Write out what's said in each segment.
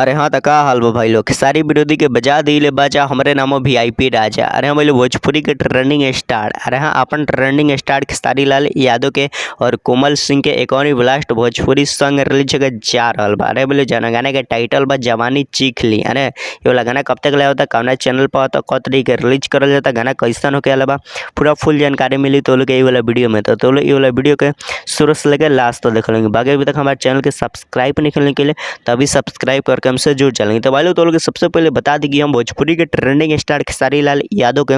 अरे हाँ त का हाल बा भाई लोग। सारी विरोधी के बजा दिले बाजा, हमरे नामो वीआईपी राजा। अरे हम लोग भोजपुरी के ट्रेंडिंग स्टार। अरे हाँ, अपन ट्रेंडिंग स्टार खेसारी लाल यादव के और कोमल सिंह के एक और ब्लास्ट भोजपुरी सॉन्ग रिलीज होके जा रहल बा। अरे बोले जना गाना के टाइटल बा जवानी चीख ली। अरे ये वाला गाना कब तक होता, कौना चैनल पर होता, कब तरीके के रिलीज करल जाता, गाना कैसन होके आला बा, पूरा फुल जानकारी मिली तो लोग ये वाला वीडियो में। तो लोग ये वाला वीडियो के शुरू से लेकर लास्ट तक देख लेंगे। बाकी अभी तक हमारे चैनल के सब्सक्राइब नहीं करने के लिए तो अभी सब्सक्राइब करके हमसे जुड़ चलेंगे। तो भाई लोग तो लोग सबसे पहले बता दी कि हम भोजपुरी के ट्रेंडिंग स्टार खेसारी लाल यादव के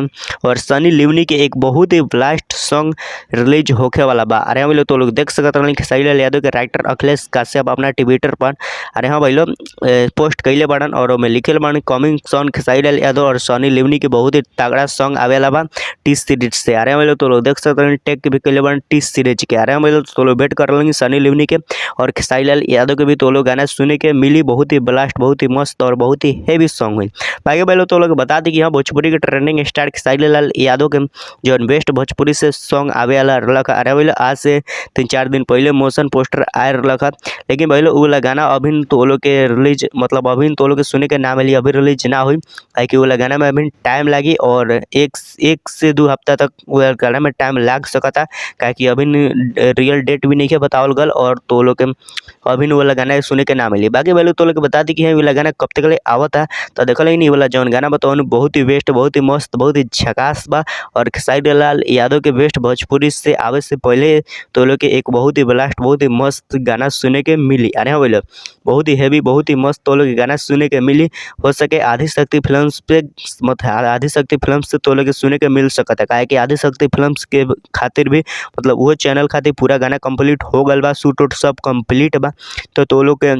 और सनी लियोनी के एक बहुत ही ब्लास्ट सॉन्ग रिलीज होखे वाला बा। अरे हम लोग तो लोग देख सकत रहनी खेसारी लाल यादव के राइटर अखिलेश काश्यप अपना ट्विटर पर अरे हाँ भाई लोग पोस्ट कैले बाड़न और ओमे लिखल बाड़न कमिंग सॉन्ग खेसारी लाल यादव और सनी लियोनी के बहुत ही तगड़ा सॉन्ग आवेला बा टी सीरीज से। अरे हम लोग तो लोग देख सकत रहनी टैग भी कैले बाड़न टी सीरीज के। अरे हम लोग तो लोग वेट कर लेंगे सनी लियोनी के और खेसारी लाल यादव के भी तो लोग गाना सुने के मिली। बहुत ही ब्लास्ट, बहुत ही मस्त और बहुत ही हेवी सॉन्ग हुई। बाकी भाई लोग तो लोग बता दी कि हाँ भोजपुरी के ट्रेंडिंग स्टार खेसारी लाल यादव के जो बेस्ट भोजपुरी से सॉन्ग आवे वाला रहलक। अरे भाई आज से 3-4 दिन पहले मोशन पोस्टर आए रहलक, लेकिन भाई लोग वो गाना अभी तो लोग के रिलीज मतलब अभी तो लोग के सुने के ना मिली, अभी रिलीज ना हुई। काहे वो गाना में अभी टाइम लगी और एक से 2 हफ्ता तक वो गाना में टाइम लाग सकता, काहे अभी रियल डेट भी नहीं है बतावल गल और तो लोग के अभी वो गाना सुने के ना मिली। बाकी भाई लोग तो लोग बता दी कि ये गाना कब तक ले आवता है, तो देखल नहीं वाला जौन गाना बताओ बहुत ही बेस्ट, बहुत ही मस्त, बहुत ही झकास बा और खेसारी लाल यादव के बेस्ट भोजपुरी से आवे से पहले तो लोग के एक बहुत ही ब्लास्ट, बहुत ही मस्त गाना सुने के मिली। अरे हाँ भाई बहुत ही हैवी, बहुत ही मस्त तो लोग गाना सुने के मिली। हो सके आदि शक्ति फिल्म्स पे मत आदि शक्ति फिल्म्स से तो लोग सुने के मिल सकता है, काहे कि आदि शक्ति फिल्म्स के खातिर भी मतलब वो चैनल खातिर पूरा गाना कंप्लीट हो गल बा, शूट उट सब कंप्लीट बा, तो लोग के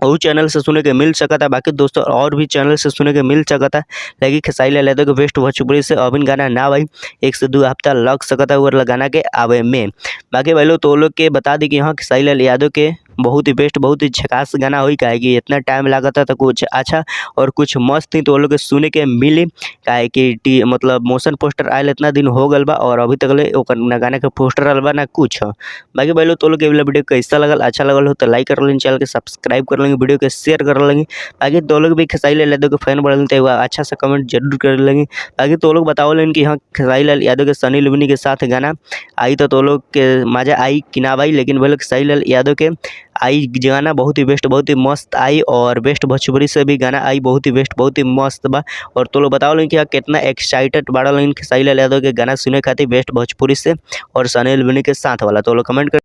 वो चैनल से सुने के मिल सकता है। बाकी दोस्तों और भी चैनल से सुने के मिल सकता है, लेकिन खेसारी लाल यादव के बेस्ट भोजपुरी से अभी गाना ना भाई 1 से 2 हफ्ता लग सकता है वो गाना के आवे में। बाकी भाई लोग तो लोग के बता दी कि हाँ खेसारी लाल यादव के बहुत ही बेस्ट, बहुत ही झकास गाना हुई, काहे कि इतना टाइम लागत है तो कुछ अच्छा और कुछ मस्त ही तो लोग के सुने के मिली। काहे कि मतलब मोशन पोस्टर आयल इतना दिन हो गल बा और अभी तक ले ओकर ना गाना के पोस्टर आयल बा ना कुछ। बाकी भाई लोग तो लोग के वीडियो कैसा लगल, अच्छा लगल हो तो लाइक कर लेंगे, चैनल के सब्सक्राइब कर लेंगे, वीडियो के शेयर कर लेंगे। बाकी तो लोग भी खेसारी लाल यादव के फैन बढ़ तो अच्छा से कमेंट जरूर कर लेंगे। बाकी तो लोग बताओ लें कि हाँ खेसारी लाल यादव के सनी लियोनी के साथ गाना आई तो लोग के मजा आई कि ना भाई, लेकिन भाई लोग खेसारी लाल यादव के आई गाना बहुत ही बेस्ट, बहुत ही मस्त आई और बेस्ट भोजपुरी से भी गाना आई बहुत ही बेस्ट, बहुत ही मस्त बा। और तो लोग बताओ लें कि कितना एक्साइटेड बाड़ा लेकिन खेसारी लाल यादव के गाना सुने खातिर बेस्ट भोजपुरी से और सनी लियोनी के साथ वाला, तो लोग कमेंट कर।